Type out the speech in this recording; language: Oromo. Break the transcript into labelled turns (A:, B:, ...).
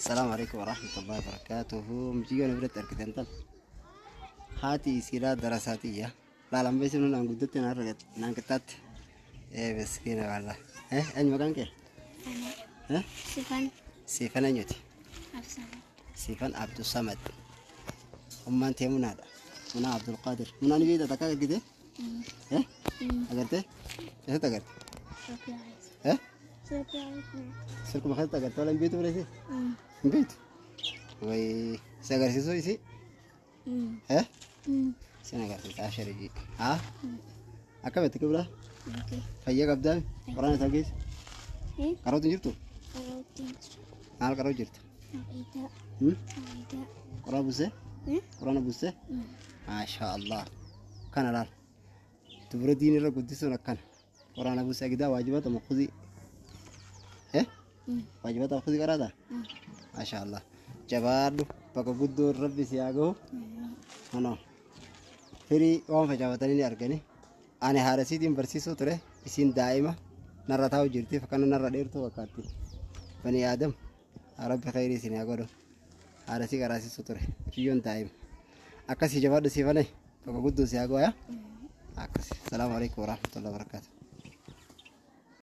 A: Salaamu alaikum warahmatullahi wabarakatuhu. Mucayyoo na biratti argitan tan. Haati isiidhaa darasaa tiyya. Laalan beeksifnu naan guddatte naan argatte naan qixxaatte. Ee miskiina wallah. Eh eenyu maqaan kee? Eh
B: Sifan.
A: Siifan eenyuti?
B: Absama.
A: Siifan Abdulsamad. Ummaan tee Munaadha. Munaa Abdulqaadir. Munaa ni beekta takka argite? Eh agartee? Eessatti agarte? Eh Silkuma keessatti agarte wala hin beektu bira isii? Hin beektu? Wayi si agarsiisuu isii? Eh Sin agarsiisa asharii. Haa? Akkamitti kibra? Fayyaa qabdaa? Qoraan isaa keessa? Qarootu hin jirtu? Maal qaroo jirta? Qoraan buusee? Qoraana buusee? Maashaa Allah. Kana laal. Dubara diin irra guddisuun akkana. Qoraana buusee gidaa waajibata mukuzii. Eh? Waajibata mukuzii qaraata? Maashaa Allah. Jabaadhu bakka guddoo rabbi si haa gahu. Kunoo. Firii waan facaafatanii ni argani. Ani haadha isiitiin barsiisuu ture. Isiin daa'ima narra taa'u jirti. Fakkanna narra dheertuu fakkaatti. Bani Aadam. Rabbi khayrii isin haa godhu. Haadha isii qaraasisuu ture. Mucayyoon daa'ima. Akkasii jabaadhu siifane. Bakka guddoo si haa gahu. Akkasii. Salaamu alaikum warahmatullahi wabarakatuh.